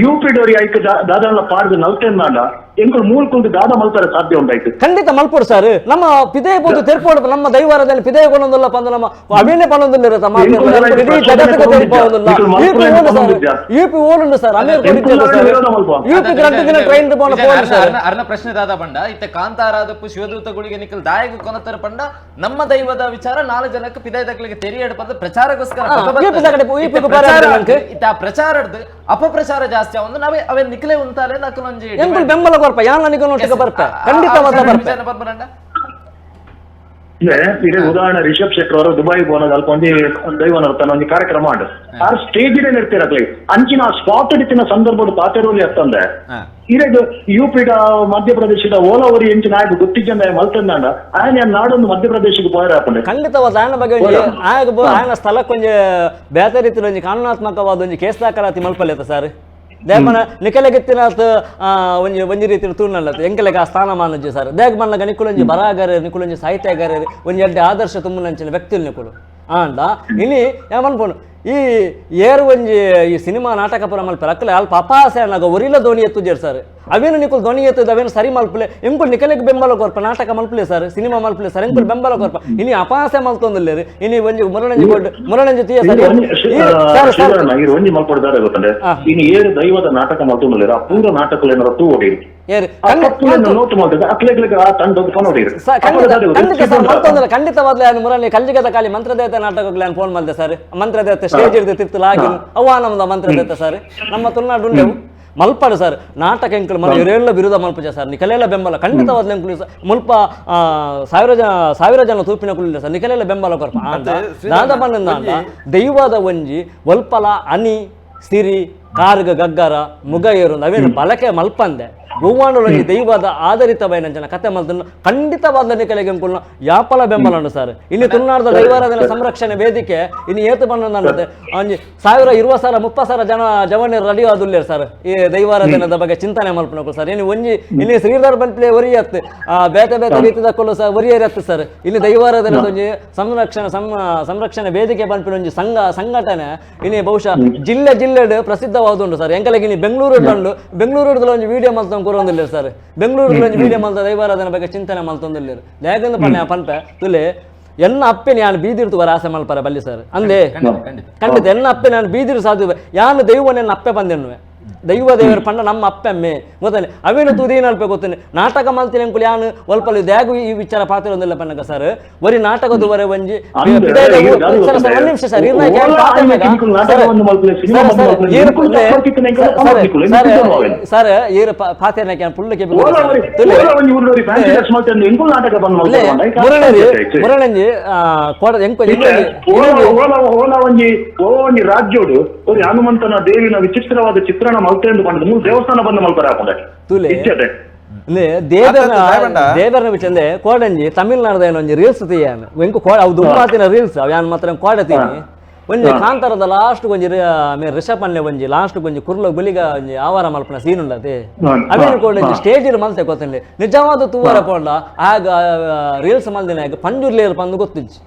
ಯುಪಿ ಡೋರಿ ಐಕ್ ದಾದಾಲ ಪಾಡ್ದು ನಲ್ತೆನ್ನಾಂಡ ಎಂಕುಲು ಮೂಲ್ಕೊಂಡು ದಾದ ಮಲ್ಪರೆ ಸಾಧ್ಯ ಉಂಟಾಯ್ತು ಖಂಡಿತ ಮಲ್ಪೊಡು ಸರ್ ನಮ್ಮ ಪಿದೇ ಬೋದು ತೆರ್ಪೋಡು ನಮ್ಮ ದೈವಾರದಲ್ಲಿ ಪಿದೇ ಕೊನೊಂದುಲ್ಲ ಪಂದು ನಮ್ಮ ಅವಿನೇ ಪನ್ನೊಂದುಲ್ಲ ಇರತ್ತ ಇಡೀ ಜಗತ್ತಿಗೆ ತೆರ್ಪೋದಿಲ್ಲ ಯುಪಿ ಓಲುಂಡು ಸರ್ ಅಮೇರ್ ಕೊಡಿದ್ದೇವೆ ಸರ್ ಯುಪಿ ರಡ್ಡು ದಿನ ಟ್ರೈನ್ ಬೋನ ಪೋನು ಸರ್ ಅರ್ನ ಪ್ರಶ್ನೆ ದಾದ ಬಂಡ ಇತ್ತೆ ಕಾಂತಾರಾದಪ್ಪು ಶಿವದೂತಗಳಿಗೆ ನಿಖಲ್ ದಾಯಗ ಕೊನತರ ಪಂಡ ನಮ್ಮ ದೈವದ ವಿಚಾರ ನಾಲ್ಕು ಜನಕ್ಕೆ ಪಿದಾಯ್ದಕ್ಲಿಗೆ ತೆರಿಯಡ್ ಪಂದ ಪ್ರಚಾರಕ್ಕೋಸ್ಕರ ಇತ್ತ ಆ ಪ್ರಚಾರದ ಅಪಪ್ರಚಾರ ಜಾಸ್ತಿ ಆವಂದು ನಾವೇ ಅವೇ ನಿಖಲೆ ಉಂತಾಲೆ ನಕಲೊಂಜಿ ಎಂಕುಲು ಬೆಂಬಲ ಕೊರ್ಪ ಯಾನ್ ನಿಕಲ್ ಬರ್ಪ ಖಂಡಿತವಾದ ಬರ್ಪ ಇದೇ ಉದಾಹರಣೆ ರಿಷಬ್ ಶೆಟ್ಟಿ ಅವರು ದುಬೈ ಹೋದಾಗ ಅಲ್ಪ ಒಂಜಿ ದೈವನ ಒಂಜಿ ಕಾರ್ಯಕ್ರಮ ಉಂಟು ಆ ಸ್ಟೇಜ್ ಇರ್ತಿರಕ್ಲಿ ಅಂಚಿನ ಸ್ಪಾಟ್ ಇತ್ತಿನ ಸಂದರ್ಭದ ಪಾತೆರೋಲಿ ಅತ್ತಂದೆ ಇರೇಗ್ ಯುಪಿಡ ಮಧ್ಯಪ್ರದೇಶದ ಓಲಾವರಿ ಎಂಚಿನ ಆಯ್ತು ಗೊತ್ತಿಜ್ಜಂದ ಮಲ್ತಂದಾಂಡ ಆಯನ ನಾಡೊಂದು ಮಧ್ಯಪ್ರದೇಶಕ್ಕೆ ಪೋಯರ ಹಾಕೊಂಡೆ ಖಂಡಿತವಾದ ಆಯನ ಬಗ್ಗೆ ಆಯಗ ಆಯನ ಸ್ಥಳಕ್ಕೊಂಜಿ ಬೇತೆ ರೀತಿಯಲ್ಲಿ ಒಂಜಿ ಕಾನೂನಾತ್ಮಕವಾದ ಒಂಜಿ ಕೇಸ್ ದಾಖಲಾತಿ ಮಲ್ಪಲೇತ ಸರ್ ದೇಮನ ನಿಕಲೆಗೆತ್ತಿನಾತ್ ಒಂಜಿ ಒಂಜಿ ರೀತಿಯ ತೂರ್ನಲ್ಲತ್ ಎಂಕಲೆಗೆ ಆ ಸ್ಥಾನಮಾನಜ್ಜಿ ಸರ್ ದೇಗ ಮನ್ನಗ ನಿಕುಲೊಂಜಿ ಬರಹಗಾರರು ನಿಕುಲೊಂಜಿ ಸಾಹಿತ್ಯಗಾರರು ಒಂಜಿ ಎಡ್ಡೆ ಆದರ್ಶ ತುಂಬುನಂಚಿನ ವ್ಯಕ್ತಿಲು ನಿಕುಲು ಆಂಡ ಇನಿ ಯಾಮನ್ಪುಂಡು ಈ ಏರು ಒಂಜಿ ಈ ಸಿನಿಮಾ ನಾಟಕ ಪುರ ಮಲ್ಪೆರ್ ಅಕ್ಲೆ ಅಲ್ಪ ಅಪಹಾಸ್ಯ ಅನ್ನಾಗ ಒರಿಲ ಧ್ವನಿ ಎತ್ತುಜೆರ್ ಸರ್. ಅವೇನು ನಿಕುಲು ಧ್ವನಿ ಎತ್ತುದು ಅವೇನು ಸರಿ ಮಲ್ಪುಲೆ, ಎಂಕುಲು ನಿಕಲೆಗ್ ಬೆಂಬಲ ಕೊರ್ಪ, ನಾಟಕ ಮಲ್ಪುಲೆ ಸರ್, ಸಿನಿಮಾ ಮಲ್ಪುಲೆ ಸರ್, ಎಂಕುಲು ಬೆಂಬಲ ಕೊರ್ಪ. ಇನಿ ಅಪಹಾಸ್ಯ ಮಲ್ತೊಂದುಲ್ಲೆರ್, ಇನಿ ಒಂಜಿ ಮುರಣಂಜಿ ಕೊಡ್ ಮುರಣಂಜಿ ತೀಯ ಸರ್. ಸರ್ ಶ್ರೀಧರಣ್ಣ, ಇರು ಒಂಜಿ ಮಲ್ಪೊಡು ಗೊತ್ತಂಡೆ, ಇನ್ನು ಏರು ದೈವದ ನಾಟಕ ಮಲ್ತೊಂದುಲ್ಲೆರ್, ಆ ಪೂರ ನಾಟಕలు ಏನಾರ ತೂ ಹೊಡಿ ಏರು ಆ ತಪ್ಪುಲೆನ್ ನೋಟ್ ಮಲ್ತದ ಅಕ್ಲೆಗ್ಲೆಗ್ ಆ ತಂಡಗ್ ಪನೊಡಿರು. ಸರ್, ಖಂಡಿತ ಖಂಡಿತ ಸರ್ ಮಲ್ತೊಂದಿಲ್ಲ. ಖಂಡಿತವಾಗ್ಲೂ ಯಾನು ಮುರಳಿ ಕಲ್ಜಿಗದ ಕಾಲಿ ಮಂತ್ರದೇವತೆ ನಾಟಕಗಳು ನಾನು ಫೋನ್ ಮಾಡಿದೆ ಸರ್. ಮಂತ್ರದೇವತೆ ಸ್ಟೇಜ್ ಹಿಡಿದು ತಿತ್ತಲ ಆಗಿ ಅವ್ವ ನಮ್ದ ಮಂತ್ರದೇವತೆ ಸರ್, ನಮ್ಮ ತುಳುನಾಡು ಉಂಡೆವು ಮಲ್ಪಾಡು ಸರ್ ನಾಟಕ. ಎಂಕುಲು ಮನ ಇವರೆಲ್ಲ ವಿರೋಧ ಮಲ್ಪುಜ ಸರ್, ನಿಕಲೆಲ್ಲ ಬೆಂಬಲ ಖಂಡಿತವಾಗ್ಲೂ ಎಂಕುಲು ಸ- ಮುಲ್ಪ ಸಾವಿರ ಜನ ತೂಪಿನ ಕುಳ್ಳಿಲ್ಲ ಸರ್, ನಿಕಲೆಲ್ಲ ಬೆಂಬಲ ಕೊರ್ಪ. ಆಂಡ ಶ್ರೀಧರಣ್ಣ, ದಾದ ಪನ್ನಂದಾಂಡ ದೈವದ ಒಂಜಿ ಒಲ್ಪಲ ಅನಿ ಸಿರಿ ಕಾರ್ಗ ಗಗ್ಗರ ಮುಗ ಏರು ಅವೇನು ಬಳಕೆ ಮಲ್ಪಂದೆ ಒವ್ವಾಂಡಲೊಂಜಿ ದೈವದ ಆಧಾರಿತ ಬೈನಂಚನ ಕತೆ ಮಲ್ತನ್ನು ಖಂಡಿತವಾದ ನಿಕಲೆಗೆ ಎಂಕುಲ್ನ ಯಾಪಲ ಬೆಂಬಲ ಉಂಡು ಸರ್. ಇಲ್ಲಿ ತುಳುನಾಡದ ದೈವಾರಾಧನೆ ಸಂರಕ್ಷಣೆ ವೇದಿಕೆ ಇನ್ನು ಏತು ಬಂದ ಒಂಜಿ 1000 20,000 30,000 ಜನ ಜವನಿಯರು ರೆಡಿ ಆದುಲ್ಲೇರು ಸರ್ ಈ ದೈವಾರಾಧನೆದ ಬಗ್ಗೆ ಚಿಂತನೆ ಮಲ್ಪನಕು ಸರ್. ಇನ್ನು ಒಂಜಿ ಇಲ್ಲಿ ಶ್ರೀಧರ್ ಬಂಟ್ಲೆ ಒರಿಯತ್ತು ಬೇತೆ ಬೇತೆ ರೀತಿದ ಕೊಲ್ಲು ಸರ್ ಒರಿಯರತ್ತು ಸರ್. ಇಲ್ಲಿ ದೈವಾರಾಧನೆ ಒಂಜಿ ಸಂರಕ್ಷಣೆ ಸಂರಕ್ಷಣೆ ವೇದಿಕೆ ಪನ್ಪಿನ ಒಂಜಿ ಸಂಘಟನೆ ಇನಿ ಬಹುಶಃ ಜಿಲ್ಲೆ ಜಿಲ್ಲೆಡ್ ಪ್ರಸಿದ್ಧವಾದುಂಡು ಸರ್. ಎಂಕಲೆಗ್ ಇನಿ ಬೆಂಗಳೂರು ಉಂಡು, ಬೆಂಗಳೂರು ಒಂಜಿ ವಿಡಿಯೋ ಮಲ್ತೊಂದು ಕೊರೊಂದಿಲ್ಲೆರ್ ಸರ್. ಬೆಂಗಳೂರು ಒಂಜಿ ವಿಡಿಯೋ ಮಲ್ತ ದೈವಾರಾಧನೆ ಬಗ್ಗೆ ಚಿಂತನೆ ಮಲ್ತೊಂದಿಲ್ಲೆರ್. ದಾಯೆಗಂದ್ ಪನ್ನೆ ಪನ್ಪೆ ತುಲೆ ಎನ್ನ ಅಪ್ಪೆ ಯಾನ್ ಬೀದಿರ್ತು ವರ ಆಸೆ ಮಲ್ಪರ ಬಲ್ಲಿ ಸರ್ ಅಂದೇ. ಖಂಡಿತ ಖಂಡಿತ ಖಂಡಿತ ಎನ್ನ ಅಪ್ಪೆ ನಾನು ಬೀದಿರು ಸಾಧು ಯಾನು ದೈವ ನನ್ನ ಅಪ್ಪೆ ಬಂದೆನ್ನುವೆ ದೈವ ದೇವರು ಪಂಡ ನಮ್ಮ ಅಪ್ಪೆ ಅಮ್ಮೆ ಗೊತ್ತಾನೆ ಅವೇನು ತುದೀನ ಅಲ್ಪ ಗೊತ್ತೇನೆ ನಾಟಕ ಮಲ್ತಿನ ಅಂಕುಲು ಯಾನು ಒಲ್ಪಲು ದ್ಯಾಗು ಈ ವಿಚಾರ ಪಾತ್ರ ಪನ್ನಗ ಸರ್ ಒರಿ ನಾಟಕದ ವರೆ ಒಂಜಿ ಅಂದ್ರೆ ಬಿದಾಯದ ಈ ದಾರಿ ಸರ್, ಸರ್, ಗೊತ್ತುಂಟೆ? ಒಂದ್ ನಿಮಿಷ ಸರ್, ಇರ್ನ ಕೇಳಿ ಓಲ ಪಾತ್ರ ಆಯ್ಕೆ ಮೇಗ. ನಿಕುಲು ಸರ್, ನಾಟಕವನ್ನು ಮಲ್ಪುಲೆ, ಸಿನಿಮಾ ಸರ್, ಬಂದ್ ಸರ್, ಮಲ್ಪುಲೆ, ಈರ್ ನಿಕುಲು ಪುಲ್ಲೆ- ತಪ್ಪು ನಿಕುಲು ಸರ್, ತಪ್ಪು ನಿಕುಲು, ಸರ್, ನಿಕುಲು ಅವೇನು. ಸರ್, ಈರ್ ಪಾತ್ರ ಪುಲ್ಲು ಕೆಬಿ ಓಲ ಒರಿ ತುಲೆ. ಓಲ ಒಂಜಿ ಊರುಡೊರಿ ಫ್ಯಾನ್ಸಿ ಡ್ರೆಸ್ ಮಲ್ತೊಂದು ಎಂಕುಲು ನಾಟಕ ಬಂದ್ ತುಲೆ, ಮಲ್ಪೊಡು ಪಂಡ, ಐಕ್ ಮುರಣಂಜಿ ಆಯ್ತು. ಮುರಣಂಜಿ ಕೋಡ ಎಂಕು ಇತ್ತೆ ಓಲ ಓಲ ಓಲ ಒಂಜಿ ಓ ಒಂಜಿ ರಾಜ್ಯೋಡು ಒಂದು ಹನುಮಂತನ ದೇವಿನ ವಿಚಿತ್ರವಾದ ಚಿತ್ರಣ ಮಲ್ತೆಂದು ಪಂಡ ಮೂಲು ದೇವಸ್ಥಾನ ಬಂದ್ ಮಲ್ಪರ ಹಾಕೊಂಡೆ ತುಲೆ. ಇಜ್ಜತೆ. ದೇವರನ ಅತ್ತ ದಾಯಬಂಡ. ದೇವರನ ವಿಚಂದೆ ಕೋಡಂಜಿ ತಮಿಳ್ನಾಡದ ಒಂಜಿ ರೀಲ್ಸ್ ತೀಯಾನ ಎಂಕು ಕೋ ಅವು ದುಂಬಾತಿನ ರೀಲ್ಸ್ ಅವು ಯಾನ್ ಮಾತ್ರ ಕೋಡ ತೀನಿ ಒಂಜಿ ಕಾಂತಾರದ ಲಾಸ್ಟ್ ಒಂಜಿ ರಿಷಬ್ ಅನ್ಲೆ ಒಂಜಿ ಲಾಸ್ಟ್ ಒಂಜಿ ಕುರ್ಲ ಗುಲಿಗ ಒಂಜಿ ಆವಾರ ಮಲ್ಪನ ಸೀನ್ ಉಂಡತೆ ಅವೇನು ಕೋಡಂಜಿ ಸ್ಟೇಜ್ ಮಲ್ತೆ ಗೊತ್ತಂడి ನಿಜವಾದ ತೂವರ ಪೋಂಡ ಆಗ ರೀಲ್ಸ್ ಮಲ್ದಿನ ಆಗ ಪಂಜುರ್ಲೇರ್ ಪಂದು ಗೊತ್ತಿಜ್ಜಿ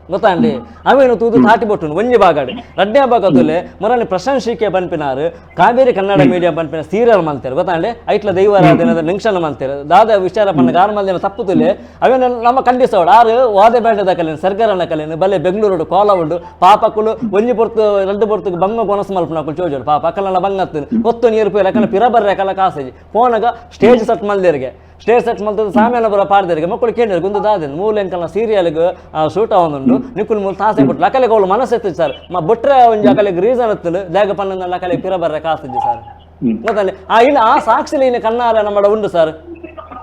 ಗೊತ್ತಾಂಡಿ ಅವೇನು ತೂದು ತಾಟಿ ಬೊಟ್ಟುನು ಒಂಜಿ ಬಾಗಾಡು ರಡ್ಡನೇ ಭಾಗದಲ್ಲೇ ಮೊರನೆ ಪ್ರಶಂಸಿಕೆ ಪನ್ಪಿನಾರು ಕಾವೇರಿ ಕನ್ನಡ ಮೀಡಿಯಂ ಪನ್ಪಿನ ಸೀರಿಯಲ್ ಮಲ್ತೇರು ಗೊತ್ತಾಂಡೆ ಐಟ್ಲ ದೈವಾರಾಧನೆದ ನಿಂಕ್ಷಣ ಮಲ್ತೇರು ದಾದ ವಿಚಾರ ಪನ್ನ ಗಾರ್ ಮಲ್ದಿನ ತಪ್ಪು ತುಲೆ ಅವೇನು ನಮ್ಮ ಖಂಡಿಸೋಡು ಆರು ವಾದೆ ಬೇಟದ ಕಲೆನು ಸರ್ಗರನ ಕಲೆನು ಬಲೆ ಬೆಂಗಳೂರು ಕೋಲ ಉಂಡು ಪಾಪಕುಲು ಒಂಜಿ ಪೊರ್ತು ರಡ್ಡು ಪೊರ್ತುಗು ಬಂಗ ಕೊನಸು ಮಲ್ಪನಕುಲು ಚೋಜೋಡು ಪಾಪ ಅಕ್ಕಲೆಲ್ಲ ಬಂಗತ್ತು ಒತ್ತು ನೀರು ಪೋಯಿರ ಅಕ್ಕನ ಪಿರ ಬರ್ರೆ ಅಕ್ಕಲ ಕಾಸೇಜಿ ಪೋನಗ ಸ್ಟೇಜ್ ಸೆಟ್ ಮಲ್ದೇರಿಗೆ ಸ್ಟೇಜ್ ಸೆಟ್ ಮಲ್ತದ ಸಾಮೇಲ ಬರ ಪಾಡ್ದೇರಿಗೆ ಮಕ್ಕಳು ಕೇಳಿದ್ರು ಗುಂದು ದಾದೇನು ಮೂಲ ಎಂಕಲ್ನ ಸೀರಿಯಲ್ಗ್ ಶೂಟ್ ಆವೊಂದುಂಡು ನಿಕುಲು ಮೂಲ ತಾಸೆ ಬುಟ್ಲು ಅಕಲೆಗ್ ಅವಳು ಮನಸ್ಸೆತ್ತು ಸರ್ ಮ ಬುಟ್ರೆ ಒಂಜಿ ಅಕಲೆಗ್ ರೀಸನ್ ಎತ್ತಲು ದಾಗ ಪನ್ನಂದಲ್ಲ ಅಕಲೆಗ್ ಪಿರ ಬರ್ರೆ ಕಾಸಿಜ್ಜಿ ಸರ್ ಗೊತ್ತಲ್ಲಿ ಆ ಇನ್ನು ಆ ಸಾಕ್ಷಿಲಿ ಇನ್ನು ಕಣ್ಣಾರೆ ನಮ್ಮ ಉಂಡು ಸರ್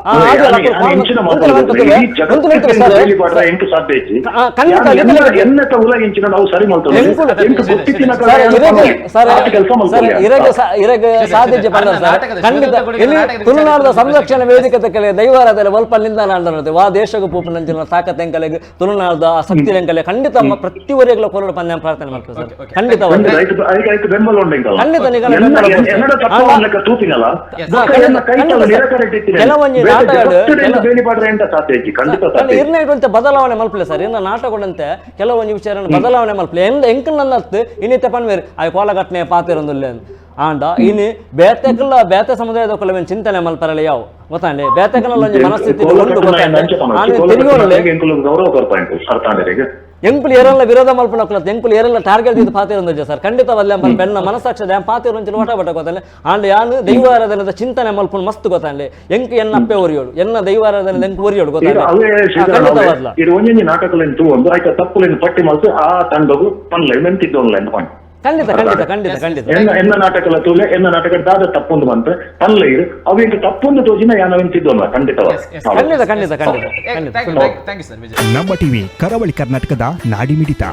ಆ ಅದೇ, ಆದ್ರೆ ಯಾನ್ ಅಕುಲು ಯಾನ್ ಇಂಚಿನ ಉಂಟು ಮಾತಾಡೋದು. ಉಂಟು ಇಡೀ ಉಂಟು ಜಗತ್ತಿಗೆ ಉಂಟು ಸರ್. ಬೇಲಿ ಪಾಡ್ರೆ ಎಂಟು ಸಾಧ್ಯ ಇಜ್ಜಿ. ಆ, ಖಂಡಿತ ಯಾನ್ ನಿಕಲೆಗ್ ಎನ್ನತ ಉಲ ಇಂಚಿನ ನಾವು ಸರಿ ಮಲ್ತೊಂದು. ಎಂಕುಲು- ಎಂಟು ಗೊತ್ತಿತ್ತಿನ ಸರ್, ಕಡೆ ಇರೆಗ್ ಸರ್, ಆತ ಕೆಲಸ ಸರ್, ಮಲ್ತೊಂದು. ಇರೆಗ್ ಸಾಧ್ಯತೆ ಪಂಡ ಸರ್. ನಾಟಕದ ಖಂಡಿತ ಶಿವದತ್ತ ಗುಡಿಗೆ ಇಲ್ಲಿ ನಾಟಕದ ತುಳುನಾಡದ ವಿಚಾರ ಸಂರಕ್ಷಣೆ ವೇದಿಕೆ ಕಲೆ ದೈವಾರಾಧನೆ ಒಲ್ಪ ನಿಂದಾನ ವಾ ದೇಶಗೂ ಪೂಪನಂಚಿನ ತಾಕತ್ ಎಂಕಲೆಗ್ ತುಳುನಾಡದ ಶಕ್ತಿ ಎಂಕಲೆ ಖಂಡಿತ ಪ್ರತಿಯೊರಿಗಳ ಕೊರಡು ಪಂದ್ಯ ಪ್ರಾರ್ಥನೆ ಮಾಡ್ತೀವಿ ಸರ್. Okay, okay. ಖಂಡಿತವಾಗಿ ಒಂದು ರೈತ ಐಕ್ ಐಕ್ ಬೆಂಬಲ ಉಂಡು ಎಂಕಲ್ಲ. ಖಂಡಿತ ನಿಗಲ ಎನ್ನ- ಬೆಂಬಲ ಉಂಟು. ಎನ್ನಡ ತಪ್ಪು ಆ, ಲೆಕ್ಕ ತೂಪಿನಲ್ಲ. Yes. ಬೊಕ್ಕ ಖಂಡಿತ, ಎನ್ನ ಕೈತಲ್ ಖಂಡಿತ ಸರ್. ನಿರಾಕರಣೆ ಇತ್ತಿನ. ಕೆಲವೊಂಜಿ ಬೇತೆ ನಾಟಕಡು ಜಗತ್ತಿನ ಕೆಲ- ಬೇಲಿ ಪಾಡ್ರೆ ಎಂತ ಸಾಧ್ಯ ಇಜ್ಜಿ. ಖಂಡಿತ ಸಾಧ್ಯ ಇಜ್ಜಿ. ಇರ್ನ ಬದಲಾವಣೆ ಮಲ್ಪಲೆ ಸರ್. ಇನ್ನ ನಾಟಕದಂತೆ ಕೆಲವೊಂದು ವಿಚಾರ ಬದಲಾವಣೆ ಮಲ್ಪಲೆ ಎಂದ ಎಂಕಲ್ ನನ್ನ ಇನ್ನಿತ್ತೆ ಪನ್ವೇರು ಆಯ್ ಕೋಲಘಟನೆ ಪಾತಿರೊಂದುಲ್ಲೆ ಆಂಡ ಇನಿ ಬೇತೆಕಲ್ಲ ಬೇತೆ ಸಮುದಾಯದ ಕುಲವೇನ್ ಚಿಂತನೆ ಮಲ್ಪರಲೆ ಯಾವು ಗೊತ್ತಾಂಡೆ ಬೇತೆಕಲ್ಲ ಒಂಜಿ ಮನಸ್ಥಿತಿ ಉಂಡು ಕೋಲಕಟ್ಟುನ ಗೊತ್ತಾಂಡೆ ಅಂಚೆ ಪನೊಡು. ಆನೆ ಕೋಲಕಟ್ಟುನ ತಿರುಗೋಣಲೆ ಎಂಕುಲು ಗೌರವ ಕೊರ್ಪ ಎಂಕುಲು ಅರ್ಥಾಂಡರಿಗೆ. ಎಂಕುಲು ಏರೆಲ್ಲ ವಿರೋಧ ಮಲ್ಪನ ಕುಲತ್ ಎಂಕುಲು ಏರೆಲ್ಲ ಟಾರ್ಗೆಟ್ ಇದು ಪಾತಿರೊಂದು ಸರ್. ಖಂಡಿತ ವಲ್ಲೆ ಬೆನ್ನ ಮನಸ್ಸಾಕ್ಷದ ಪಾತಿರೊಂಚು ಓಟ ಬಟ ಗೊತ್ತಲ್ಲ ಆಂಡ ಯಾನು ದೈವಾರಾಧನೆದ ಚಿಂತನೆ ಮಲ್ಪುನ ಮಸ್ತ್ ಗೊತ್ತಾಂಡೆ ಎಂಕು ಎನ್ನ ಅಪ್ಪೆ ಒರಿಯೋಡು ಎನ್ನ ದೈವಾರಾಧನೆ ಎಂಕು ಒರಿಯೋಡು ಇದು ಗೊತ್ತಾಂಡೆ ಅವೇ ಶ್ರೀಧರಣ್ಣ ಅವೇ. ಖಂಡಿತವಾದ್ಲ ಇದು ಒಂಜೊಂಜಿ ನಾಟಕಲೆನ್ ತೂವೊಂದು ಐತ ತಪ್ಪುಲೆನ್ ಪಟ್ಟಿ ಮಲ್ತು ಆ ತಂಡಗು ಪನ್ಲೆ ಮೆಂತಿದ್ದೊನ್ಲೆ ಅಂತ ಪಂಡ್. ಖಂಡಿತ ಖಂಡಿತ ಖಂಡಿತ ಖಂಡಿತ ಎನ್ನ ಎನ್ನ ನಾಟಕಲ ತೂಲೆ ಎನ್ನ ನಾಟಕ ದಾದ ತಪ್ಪೊಂದು ಬಂತ ಪನ್ಲೆ ಇರು ಅವು ಎಂಕ್ ತಪ್ಪೊಂದು ತೋಜಿನ ಯಾನ್ ಅವೆನ್ ತಿದ್ದೊನ್ಲ ಖಂಡಿತವಾದ್. Yes, yes. ಹೌದು. ಖಂಡಿತ ಖಂಡಿತ ಖಂಡಿತ ಖಂಡಿತ thank you thank you sir Vijay. ನಮ್ಮ ಟಿವಿ ಕರಾವಳಿ ಕರ್ನಾಟಕದ ನಾಡಿಮಿಡಿತ.